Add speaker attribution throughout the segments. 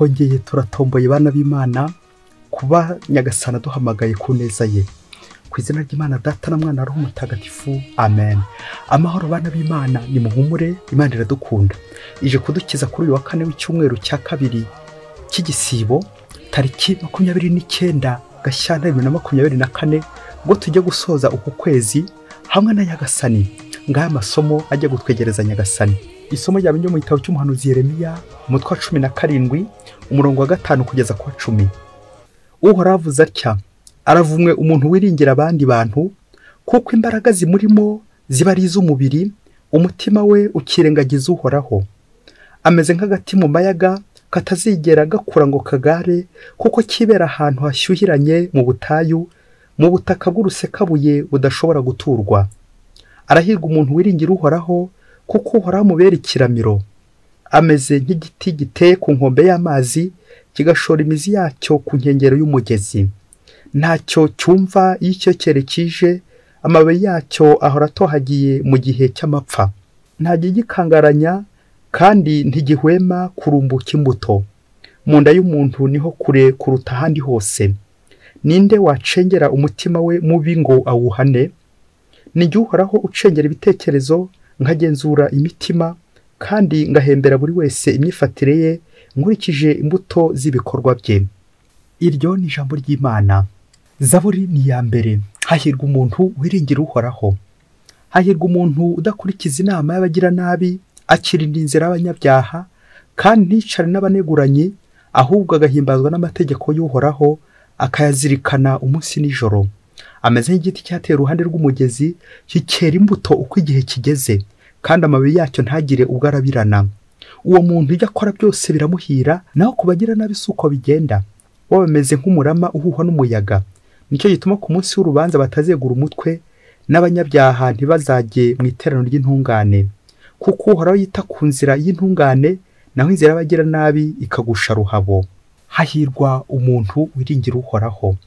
Speaker 1: Twongeye turatomboye bana b'Imana kuba Nyagasani aduhamagaye ku neza ye. Ku izina ry'Imana Data na Mwana Roho Mutagatifu, amen. Amahoro bana b'Imana, ni muhumure, Imana iradukunda. Ije kudukiza kuri uyu wa kane w'icyumweru cya kabiri cy'igisibo, tariki 29 Gashyantare 2024, ngo tujye gusoza uku kwezi hamwe na Nyagasani. Ngaya masomo ajya gutwegereza Nyagasani. Isomo rya mbere mu gitabo cy'umuhanuzi Yeremiya, umutwe wa 17, umurongo wa 5 kugeza ku wa 10. Uhoraho avuze atya: aravumwe umuntu wiringira abandi bantu, kuko imbaraga zimurimo ziba ari iz'umubiri, umutima we ukirengagiza Uhoraho. Ameze nk'agati mu mayaga katazigera gakura ngo kagare, kuko kibera ahantu hashyuhiranye mu butayu, mu butaka bw'urusekabuye budashobora guturwa. Arahirwa umuntu wiringira Uhoraho, kuko Uhoraho amubera ikiramiro. Ameze nk'igiti giteye ku nkombe y'amazi, kigashora imizi yacyo ku nkengero y'umugezi. Ntacyo cyumva iyo icyokere kije, amababi yacyo ahora atohagiye mu gihe cy'amapfa. Ntagikangaranya kandi ntigihwema kurumbuka imbuto. Mu nda y'umuntu niho kure kuruta ahandi hose. Ninde wacengera umutima we mubi ngo awuhane? Ni jye Uhoraho ucengera ibitekerezo, nkagenzura imitima, kandi ngahembera buri wese imyifatire ye nkurikije imbuto z'ibikorwa bye. Iryo ni ijambo ry'Imana. Zaburi ni iya mbere. Hahirwa umuntu wiringira Uhoraho. Hahirwa umuntu udakurikiza inama y'abagiranabi, akirinda inzira y'abanyabyaha, kandi nticare n'abaneguranyi, ahubwo agahimbazwa n'amategeko y'Uhoraho, akayazirikana umunsi n'ijoro. Ameze nk'igiti cyateye iruhande rw'umugezi, kikera imbuto uko igihe kigeze, kandi amababi yacyo ntagire ubwo arabirana. Uwo muntu ibyo akora byose biramuhira, naho ku bagiranabi si uko bigenda. Bo bameze nk'umurama uhuhwa n'umuyaga. Nicyo gituma ku munsi w'urubanza batazegura umutwe, n'abanyabyaha ntibazajye mu iteraniro ry'intungane. Kuko Uhoraho yita ku nzira y'intungane, naho inzira y'abagiranabi ikagusha ruhabo. Hahirwa umuntu wiringira Uhoraho.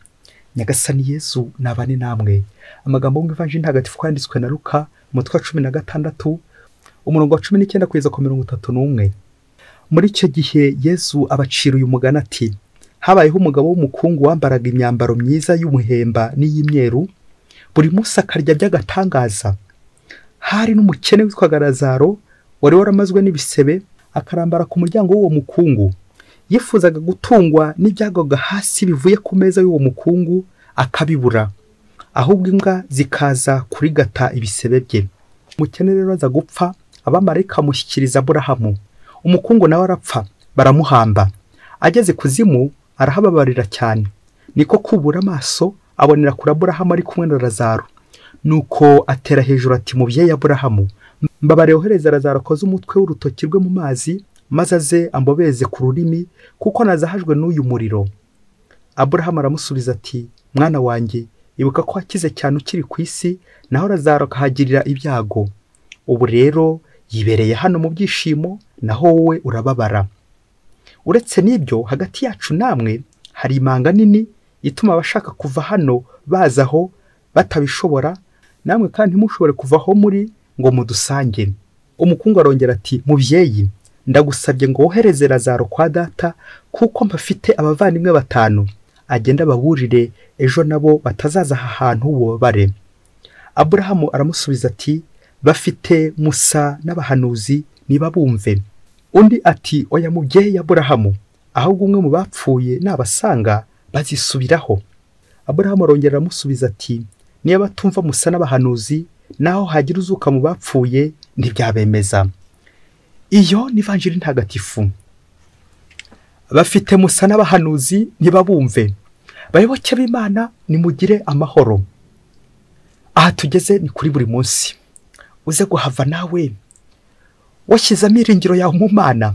Speaker 1: Nyagasani Yezu nabane namwe. Amagambo mu Ivanjiri Ntagatifu yanditswe na Luka, umutwe wa 16, umurongo wa 19 kugeza ku 31. Muri icyo gihe Yezu abacira uyu mugani ati: habayeho umugabo w'umukungu wambaraga imyambaro myiza y'umuhemba n'iy'imyeru, buri munsi akarya by'agatangaza. Hari n'umukene witwaga Lazaro, wari waramazwe n'ibisebe, akarambara ku muryango w'uwo mukungu. Yifuzaga gutungwa n'ibyagwaga hasi bivuye ku meza y'uwo mukungu, akabibura, ahubwo imbwa zikaza kurigata ibisebe bye. Umukene rero aza gupfa, abamarayika bamushyikiriza Aburahamu. Umukungu nawe arapfa, baramuhamba. Ageze kuzimu arahababarira cyane, niko kubura amaso abonera kuri Aburahamu ari kumwe na Lazaro. Nuko atera hejuru ati: mubyeyi Aburahamu, mbabare wohereza Lazaro akoze umutwe w'urutoki rwe mu mazi, maze aze ambobeze ku rurimi, kuko nazahajwe n'uyu muriro. Aburahamu aramusubiza ati: mwana wanjye, ibuka ko wakize cyane ukiri ku isi, naho Lazaro akahagirira ibyago. Ubu rero yibereye hano mu byishimo, naho wowe urababara. Uretse n'ibyo, hagati yacu namwe hari imanga nini ituma abashaka kuva hano baza aho batabishobora, namwe kandi ntimushobore kuva aho muri ngo mudusange. Umukungu arongera ati: mubyeyi, ndagusabye ngo wohereze Lazaro kwa data, kuko mpafite abavandimwe 5, agenda ababurire, ejo nabo batazaza aha hantu bubabare. Aburahamu aramusubiza ati: bafite Musa n'abahanuzi, niba bumve. Undi ati: oya mubyeyi Aburahamu, ahubwo umwe mu bapfuye nabasanga bazisubiraho. Aburahamu arongera aramusubiza ati: niba batumva Musa n'abahanuzi, naho hagira uzuka mu bapfuye ntibyabemeza. Iyo ni Ivanjiri Ntagatifu. Bafite Musa n'abahanuzi ntibabumve. Bayoboke b'Imana, nimugire amahoro. Aha tugeze ni kuri buri munsi. Uze guhava nawe washyize amiringiro yawe mu Mana,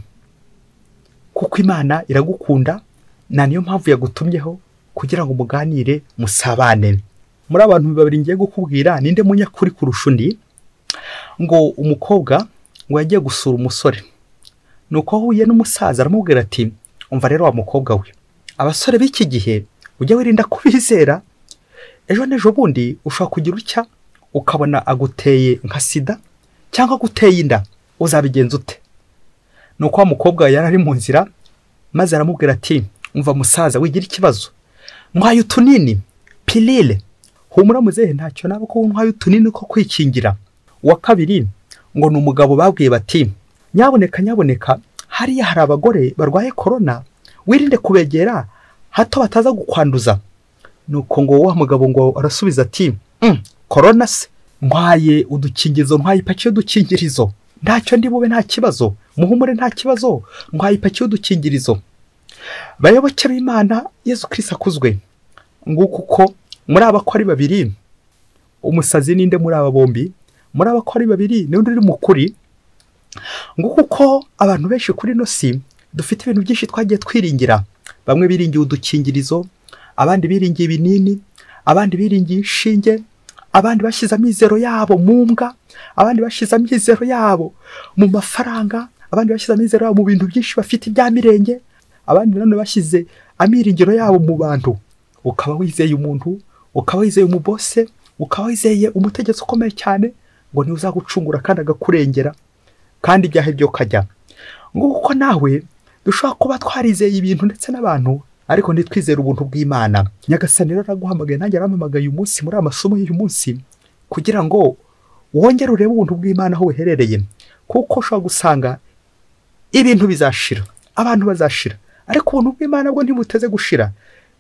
Speaker 1: kuko Imana iragukunda, na niyo mpamvu yagutumyeho kugira ngo muganire, musabane. Muri abantu babiri ngiye gukubwira, ninde munyakuri kurusha undi? Ngo umukobwa ngo yagiye gusura umusore, nuko ahuye n'umusaza aramubwira ati: umva rero wa mukobwa we, abasore b'iki gihe ujya wirinda kubizera, ejo n'ejo bundi ushobora kugira utya ukabona aguteye nka sida cyangwa aguteye inda, uzabigenza ute? Nuko wa mukobwa yari ari mu nzira Maze aramubwira ati umva musaza, wigira ikibazo, ntwaye utunini pilile, humura muzehe ntacyo nabo ko ntwaye utunini ko kwikingira. Uwa kabiri ngo ni umugabo babwiye bati nyaboneka nyaboneka, hariya hari abagore barwaye korona, wirinde kubegera hato bataza gukwanduza. Nuko ngo wa mugabo ngo arasubiza ati korona se, ntwaye udukingirizo, ntwaye ipaki y'udukingirizo, ntacyo ndi bube, nta kibazo, muhumure nta kibazo, ntwaye ipaki y'udukingirizo. Bayoboke b'Imana, Yezu Kristo akuzwe. Nguko uko muri aba ko ari babiri, umusazi ninde muri aba bombi? Muri aba ko ari babiri ninde uri mukuri? Nguko uko abantu benshi kuri no si dufite ibintu byinshi twagiye twiringira. Bamwe biringiye udukingirizo, abandi biringiye ibinini, abandi biringiye inshinge, abandi bashyize amizero yabo mu mbwa, abandi bashyize amizero yabo mu mafaranga, abandi bashyize amizero yabo mu bintu byinshi bafite ibya mirenge, abandi nanone bashyize amiringiro yabo mu bantu. Ukaba wizeye umuntu, ukaba wizeye umubose, ukaba wizeye umutegetsi ukomeye cyane ngo niwe uzagucungura kandi agakurengera, kandi ibyahe byo kajya. Nguko nawe dushobora kuba twarizeye ibintu ndetse n'abantu, ariko ntitwizere ubuntu bw'Imana. Nyagasani rero araguhamagaye, nanjye arampamagaye uyu munsi muri amasomo y'uyu munsi, kugira ngo wongere urebe ubuntu bw'Imana aho buherereye, kuko ushobora gusanga ibintu bizashira, abantu bazashira, ariko ubuntu bw'Imana bwo ntibuteze gushira.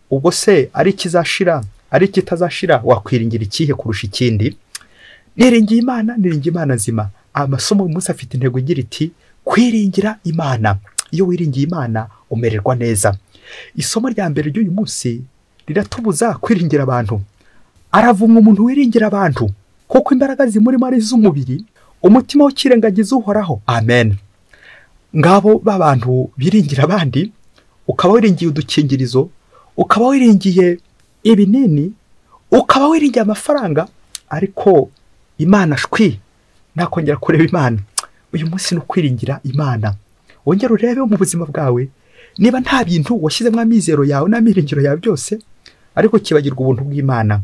Speaker 1: Ubwo se ari ikizashira, ari ikitazashira, wakwiringira ikihe kurusha ikindi? Niringiye Imana, niringiye Imana nzima. Amasomo uyu munsi afite intego igira iti kwiringira Imana. Iyo wiringiye Imana umererwa neza. Isomo rya mbere ry'uyu munsi riratubuza kwiringira abantu. Aravumwa umuntu wiringira abantu, kuko imbaraga zimurimo ari iz'umubiri, umutima w'ikirengagiza uhoraho. Amen. Ngabo b'abantu biringira abandi, ukaba wiringiye udukingirizo, ukaba wiringiye ibinini, ukaba wiringiye amafaranga, ariko Imana shwi, nakongera kureba Imana. Uyu munsi ni ukwiringira Imana. Wongere urebe mu buzima bwawe niba nta bintu washyizemo amizero yawe n'amiringiro yawe byose, ariko kibagirwa ubuntu bw'Imana.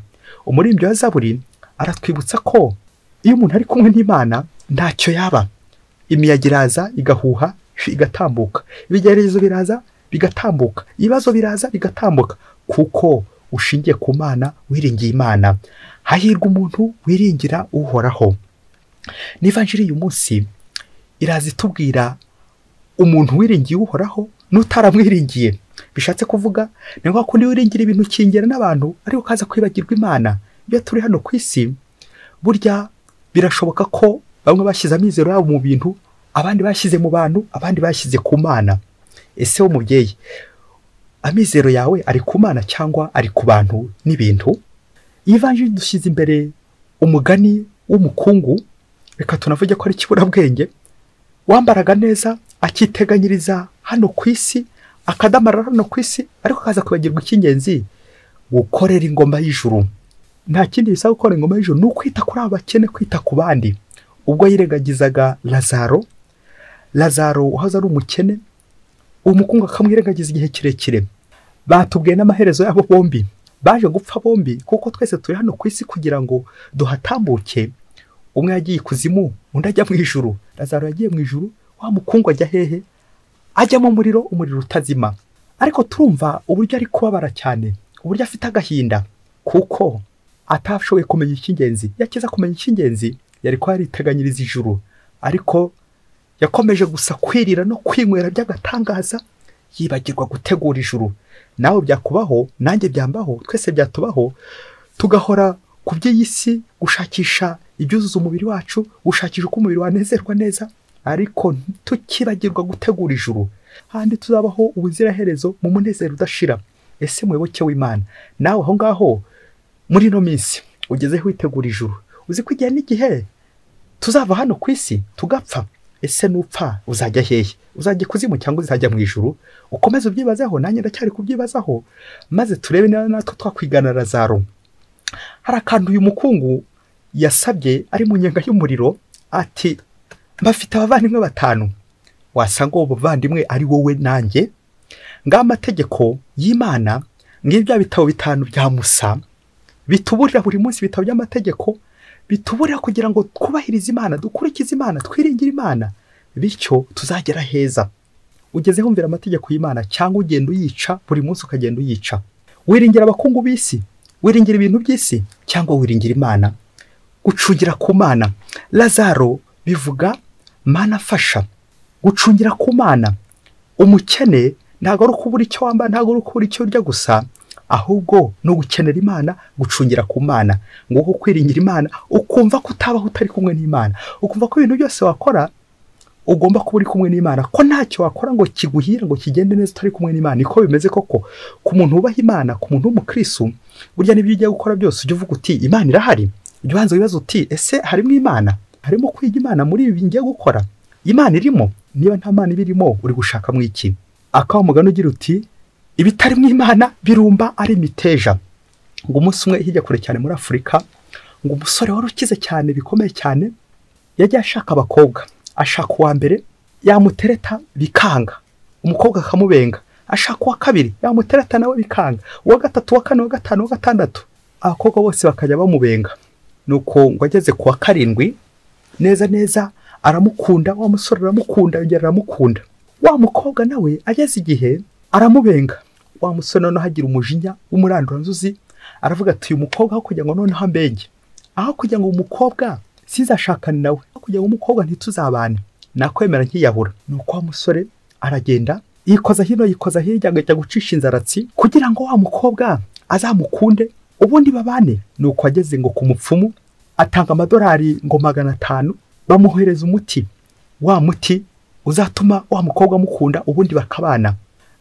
Speaker 1: Umuririmbyi wa Zaburi aratwibutsa ko iyo umuntu ari kumwe n'Imana ntacyo yaba. Imiyaga iraza igahuha igatambuka, ibigeragezo biraza bigatambuka, ibibazo biraza bigatambuka, kuko ushingiye ku Mana, wiringiye Imana. Hahirwa umuntu wiringira Uhoraho. N'ivanjiri uyu munsi iraza itubwira umuntu wiringiye Uhoraho n'utaramwiringiye. Bishatse kuvuga ni nko kundi wiringira ibintu ukingera n'abantu, ariko ukaza kwibagirwa Imana. Iyo turi hano ku isi, burya birashoboka ko bamwe bashyize amizero yabo mu bintu, abandi bashyize mu bantu, abandi bashyize ku Mana. Ese wo mubyeyi, amizero yawe ari ku Mana cyangwa ari ku bantu n'ibintu? Ivanjiri dushyize imbere umugani w'umukungu, reka tunavuge ko ari kiburabwenge, wambaraga neza akiteganyiriza hano ku isi, akadamarara hano ku isi, ariko akaza kwibagirwa icy'ingenzi, gukorera ingoma y'ijuru. Nta kindi bisaba gukora ingoma y'ijuru ni ukwita kuri abo bakene, kwita ku bandi. Ubwo yirengagizaga Lazaro, Lazaro wahoze ari umukene, umukungu akamwirengagiza igihe kirekire. Batubwiye n'amaherezo yabo bombi, baje gupfa bombi, kuko twese turi hano ku isi kugira ngo duhatambuke. Umwe yagiye ikuzimu, undi ajya mu ijuru. Lazaro yagiye mu ijuru, wa mukungu ajya hehe? Ajya mu muriro, umuriro utazima. Ariko turumva uburyo ari kubabara cyane, uburyo afite agahinda, kuko atashoboye kumenya icy'ingenzi. Yakiza kumenya icy'ingenzi, yari ko yariteganyiriza ijuru, ariko yakomeje gusa kwirira no kwinywera by'agatangaza, yibagirwa gutegura ijuru. Nawe byakubaho, nanjye byambaho, twese byatubaho, tugahora ku by'iyi si, gushakisha ibyuzuza umubiri wacu, gushakisha uko umubiri wanezerwa neza, ariko tukibagirwa gutegura ijuru, handi tuzabaho ubuziraherezo mu munezero udashira. Ese muyoboke w'Imana, nawe aho ngaho muri ino minsi ugezeho witegura ijuru, uzi ko igihe n'igihe tuzava hano ku isi tugapfa. Ese nupfa uzajya hehe? Uzajya ikuzimu cyangwa uzajya mu ijuru? Ukomeze ubyibazeho, nanjye ndacyari kubyibazaho, maze turebe niba natwe twakwigana Lazaro. Hari akantu uyu mukungu yasabye ari mu nyenga y'umuriro, ati mbafite abavandimwe batanu. Wasanga uwo bavandimwe ari wowe nanjye. Ngaho amategeko y'Imana, ngibyo bitabo bitanu bya Musa bituburira buri munsi, ibitabo by'amategeko bituburira kugira ngo twubahirize Imana, dukurikize Imana, twiringire Imana, bityo tuzagera heza. Ugeze humvira amategeko y'Imana cyangwa ugenda uyica buri munsi ukagenda uyica? Wiringira abakungu b'isi, wiringira ibintu by'isi cyangwa wiringira Imana? Gucungira ku Mana. Lazaro bivuga Mana afasha. Gucungira ku Mana. Umukene ntabwo ari ukubura icyo wambara, ntabwo ari ukubura icyo urya gusa, ahubwo no gukenera Imana, gucungira ku Mana. Nguko kwiringira Imana, ukumva ko utabaho utari kumwe n'Imana, ukumva ko ibintu byose wakora ugomba kuba uri kumwe n'Imana, ko ntacyo wakora ngo kiguhire ngo kigende neza utari kumwe n'Imana. Niko bimeze koko ku muntu wubaha Imana, ku muntu w'umukristo. Burya n'ibyo ugiye gukora byose ujya uvuga uti Imana irahari. Ujya ubanza wibaza uti ese harimo Imana? Harimo kwiga Imana muri ibi ngiye gukora? Imana irimo? Niba nta Mana ibirimo uri gushaka mu iki? Akawa mugani ugira uti ibitarimo Imana birumba ari imiteja. Ngo umunsi umwe hirya kure cyane muri Afurika, ngo umusore wari ukize cyane bikomeye cyane yagiye ashaka abakobwa. Ashaka uwa mbere yamutereta bikanga, umukobwa akamubenga. Ashaka uwa kabiri yamutereta nawe bikanga, uwa gatatu, uwa kane, uwa gatanu, uwa gatandatu, abakobwa bose bakajya bamubenga. Nuko ngo ageze ku wa karindwi neza neza aramukunda, wa musore aramukunda, yongera aramukunda. Wa mukobwa nawe ageze igihe aramubenga. Wa musore noneho agira umujinya w'umuranduranzuzi, aravuga ati uyu mukobwa aho kugira ngo noneho ambenge, aho kugira ngo umukobwa sinzashakane nawe, aho kugira ngo umukobwa ntituzabane, nakwemera nkiyahura. Nuko wa musore aragenda yikoza hino yikoza hirya, agajya gucisha inzaratsi kugira ngo wa mukobwa azamukunde ubundi babane. Nuko ageze ngo ku mupfumu atanga amadolari ngo 500, bamuhereza umuti, wa muti uzatuma wa mukobwa amukunda ubundi bakabana.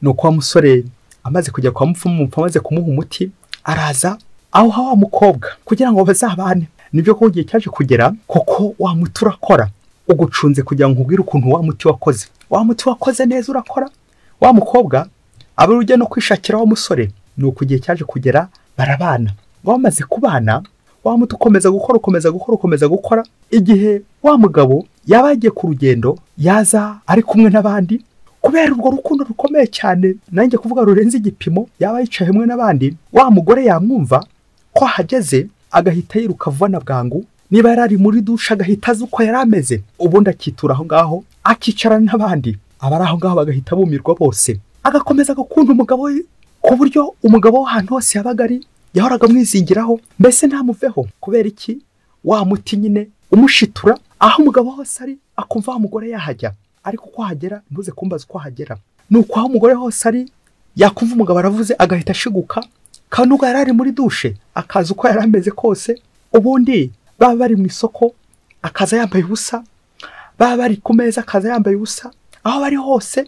Speaker 1: Nuko wa musore amaze kujya kwa mupfumu, umupfumu amaze kumuha umuti, araza aho wa mukobwa kugira ngo bazabane. Nibyo ko igihe cyaje kugera koko wa muti urakora. Ugucunze kugira ngo nkubwire ukuntu wa muti wakoze. Wa muti wakoze neza urakora. Wa mukobwa aba ujya no kwishakira wa musore. Nuko igihe cyaje kugera barabana. Bamaze kubana, wa muti ukomeza gukora, ukomeza gukora, ukomeza gukora. Igihe wa mugabo yaba yagiye ku rugendo, yaza ari kumwe n'abandi, kubera urwo rukundo rukomeye cyane, nanjye kuvuga rurenze igipimo, yaba yicaye hamwe n'abandi, wa mugore yamwumva ko ahageze agahita yiruka vuba na bwangu. Niba yari ari muri dushe agahita azi uko yari ameze, ubundi akitura aho ngaho akicarana n'abandi, abari aho ngaho bagahita bumirwa bose. Agakomeza gukunda umugabo we ku buryo umugabo w'ahantu hose yabaga ari yahoraga amwizingiraho, mbese ntamuveho. Kubera iki? Wa muti nyine umushitura aho umugabo hose ari, akumva wa mugore yahajya. Ariko uko ahagera ntuze kumbaza uko ahagera. Nuko aho umugore hose ari yakumva umugabo aravuze agahita ashiguka, kandi ubwo yari ari muri dushe akaza uko yari ameze kose. Ubundi baba bari mu isoko akaza yambaye ubusa, baba bari ku meza akaza yambaye ubusa, aho bari hose,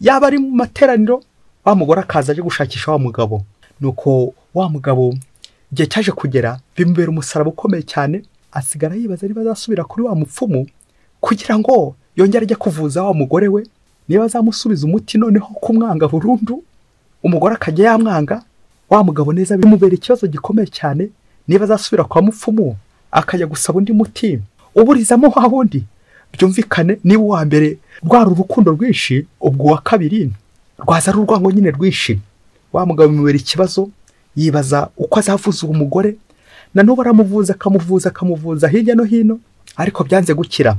Speaker 1: yaba ari mu materaniro, wa mugore akaza aje gushakisha wa mugabo. Nuko wa mugabo igihe cyaje kugera bimubera umusaraba ukomeye cyane, asigara yibaza niba azasubira kuri wa mupfumu kugira ngo yongere ajye kuvuza wa mugore we, niba azamusubiza umuti noneho kumwanga burundu, umugore akajya yamwanga. Wa mugabo neza bimubera ikibazo gikomeye cyane, niba azasubira kwa mupfumu akajya gusaba undi muti uburizamo wa wundi. Byumvikane niba uwa mbere rwari urukundo rwinshi, ubwo uwa kabiri rwaza ari urwango nyine rwinshi. Wa mugabo bimubera ikibazo, yibaza uko azavuza uwo mugore. Na n'ubu aramuvuza, akamuvuza, akamuvuza hirya no hino, ariko byanze gukira.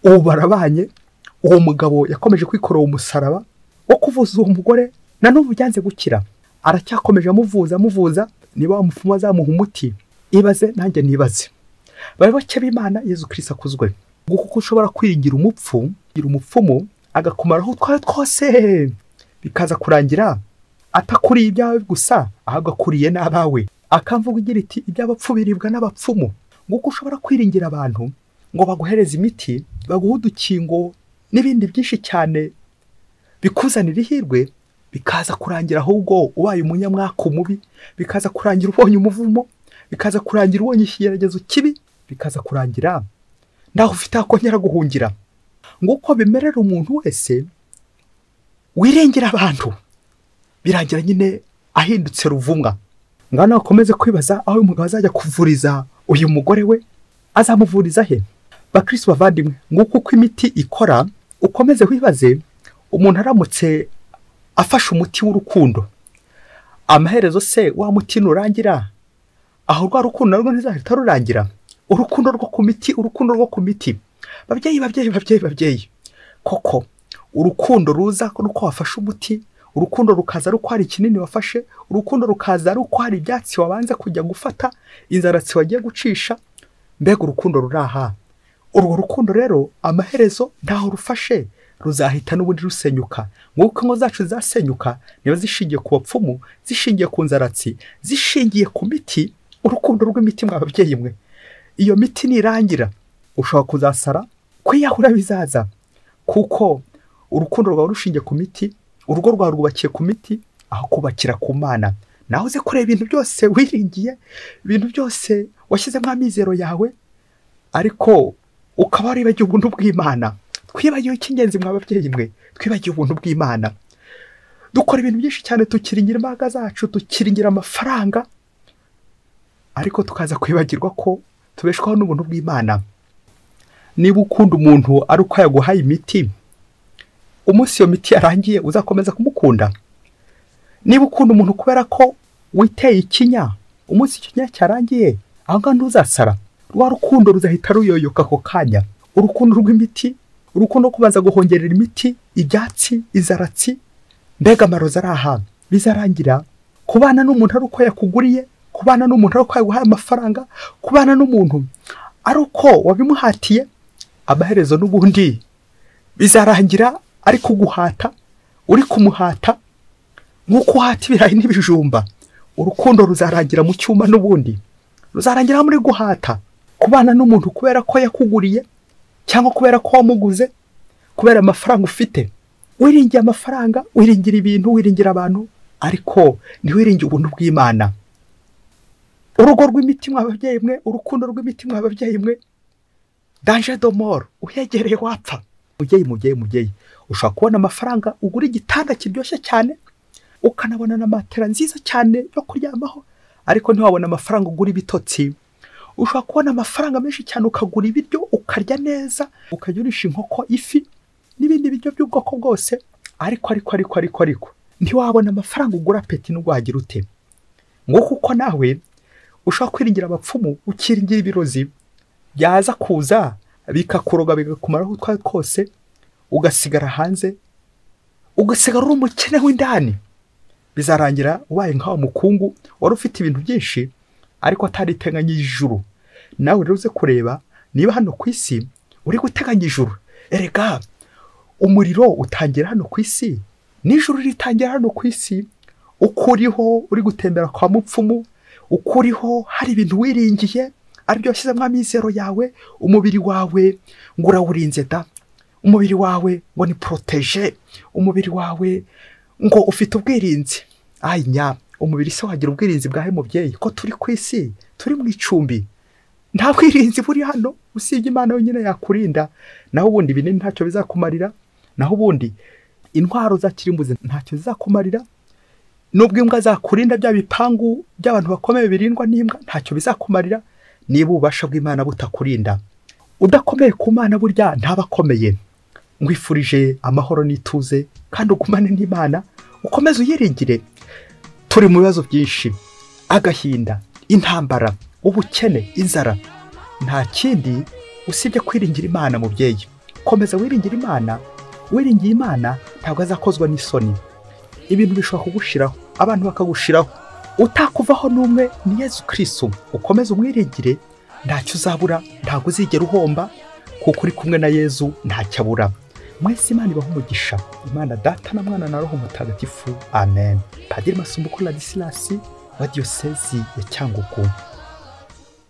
Speaker 1: Ubu barabanye. Uwo mugabo yakomeje kwikorera umusaraba wo kuvuza uwo mugore, na n'ubu byanze gukira. Aracyakomeje amuvuza amuvuza, niba wa mupfumu azamuha umuti. Ibaze nanjye nibaze. Bayoboke b'Imana, Yezu Kristo akuzwe. Kuko ushobora kwiringira umupfu, umupfumu agakumaraho utwawe twose, bikaza kurangira atakuriye ibyawe gusa, ahubwo akuriye n'abawe. Akamvuga igira iti iby'abapfu biribwa n'abapfumu. Nguko ushobora kwiringira abantu ngo baguhereze imiti, baguhe udukingo n'ibindi byinshi cyane bikuzanira ihirwe, bikaza kurangira ahubwo ubaye umunyamwaka mubi, bikaza kurangira ubonye umuvumo, bikaza kurangira ubonye ikigeragezo kibi, bikaza kurangira ndaho ufite akongera guhungira. Nguko bimerera umuntu wese wirengera abantu, birangira nyine ahindutse ruvumwa. Ngana akomeze kwibaza aho uyu mugabo azajya kuvuriza uyu mugore we, azamuvuriza he? Bakristo bavandimwe, nguko uko imiti ikora. Ukomeze wibaze, umuntu aramutse afashe umuti w'urukundo, amaherezo se wa muti nurangira, aho rwa rukundo narwo ntizahita rurangira? Urukundo rwo ku miti, urukundo rwo ku miti. Babyeyi, babyeyi, babyeyi, babyeyi, koko Urukundo ruza uko wafashe umuti, urukundo rukaza ari uko hari ikinini wafashe, urukundo rukaza ari uko hari ibyatsi wabanza kujya gufata, inzaratsi wagiye gucisha. Mbega urukundo ruraha! Urwo rukundo rero amaherezo ntaho rufashe, ruzahita n'ubundi rusenyuka. Nk'uko ingo zacu zasenyuka, niba zishingiye ku bapfumu, zishingiye ku nzaratsi, zishingiye ku miti, urukundo rw'imiti mwa babyeyi mwe, iyo miti nirangira ushobora kuzasara, kwiyahura bizaza, kuko urukundo rwawe rushingiye ku miti, urugo rwawe rwubakiye ku miti, aho kubakira ku Mana. Naho uze kureba ibintu byose wiringiye, ibintu byose washyizemo amizero yawe, ariko ukaba waribagiwe ubuntu bw'Imana. Twibagiwe icy'ingenzi mwa babyeyi mwe, twibagiwe ubuntu bw'Imana. Dukora ibintu byinshi cyane, tukiringira imbaraga zacu, tukiringira amafaranga, ariko tukaza kwibagirwa ko tubeshwaho n'ubuntu bw'Imana. Niba ukunda umuntu ari uko yaguhaye imiti, umunsi iyo miti yarangiye uzakomeza kumukunda? Niba ukunda umuntu kubera ko witeye ikinya, umunsi ikinya cyarangiye aho ngaho ntuzasara. Rwa rukundo ruzahita ruyoyoka ako kanya. Urukundo rw'imiti, urukundo kubanza guhongerera imiti, ibyatsi, izaratsi, mbega amarozi ari aha, bizarangira. Kubana n'umuntu ari uko yakuguriye, kubana n'umuntu ari uko yaguhaye amafaranga, kubana n'umuntu ari uko wabimuhatiye, amaherezo n'ubundi bizarangira ari kuguhata, uri kumuhata nk'uko uhata ibirayi n'ibijumba. Urukundo ruzarangira mu cyuma n'ubundi, ruzarangira muri guhata. Kubana n'umuntu kubera ko yakuguriye, cyangwa kubera ko wamuguze, kubera amafaranga ufite. Wiringiye amafaranga, wiringira ibintu, wiringira abantu, ariko ntiwiringiye ubuntu bw'Imana. Urugo rw'imiti mwa babyeyi mwe, urukundo rw'imiti mwa babyeyi mwe, danger de mort, uhegereye wapfa. Mubyeyi, mubyeyi, mubyeyi, ushobora kubona amafaranga ugura igitanda kiryoshye cyane, ukanabona na matera nziza cyane yo kuryamaho, ariko ntiwabona amafaranga ugura ibitotsi. Ushobora kubona amafaranga menshi cyane ukagura ibiryo, ukarya neza, ukajya urisha inkoko, ifi n'ibindi biryo by'ubwoko bwose, ariko ariko ariko ariko ariko ntiwabona amafaranga ugura peti n'ubwo wagira ute. Ngo kuko nawe ushobora kwiringira abapfumu, ukiringira ibirozi byaza kuza bikakuroga bigakumaraho utwawe twose, ugasigara hanze, ugasigara uri umukene w'indani. Bizarangira ubaye nk'aho mukungu wari ufite ibintu byinshi ariko atariteganyije ijuru. Nawe rero uze kureba niba hano ku isi uri guteganya ijuru. Erega umuriro utangira hano ku isi, n'ijuru ritangira hano ku isi. Ukuriho uri gutembera kwa mupfumu, ukuriho hari ibintu wiringiye aribyo washyizemo amizero yawe, umubiri wawe ngo urawurinze da, umubiri wawe ngo ni protege, umubiri wawe ngo ufite ubwirinzi. Ay nya, umubiri se wagira ubwirinzi bwahe mubyeyi, ko turi ku isi, turi mu icumbi, nta bwirinzi buri hano usibye Imana yonyine yakurinda. Naho ubundi ibinini ntacyo bizakumarira, naho ubundi intwaro za kirimbuzi ntacyo zizakumarira, nubwo imbwa zakurinda bya bipangu by'abantu bakomeye birindwa n'imbwa ntacyo bizakumarira, niba ububasha bw'Imana butakurinda. Udakomeye ku Mana burya ntabakomeye. Ngwifurije amahoro n'ituze, kandi ugumane n'Imana, ukomeze uyiringire. Turi mu bibazo byinshi, agahinda, intambara, ubukene, inzara, nta kindi usibye kwiringira Imana. Mubyeyi, komeza wiringira Imana. Wiringiye Imana ntabwo azakozwa n'isoni. Ibintu bishobora kugushiraho, abantu bakagushiraho, utakuvaho n'umwe ni Yezu Kristo. Ukomeze umwiringire, ntacyo uzabura, ntabwo uzigera uhomba, kuko uri kumwe na Yezu ntacyo abura. Mwese Imana ibahe umugisha. Imana Data na Mwana na Roho Mutagatifu. Amen. Padiri Masumbuko Ladislas wa Diyosezi ya Cyangugu.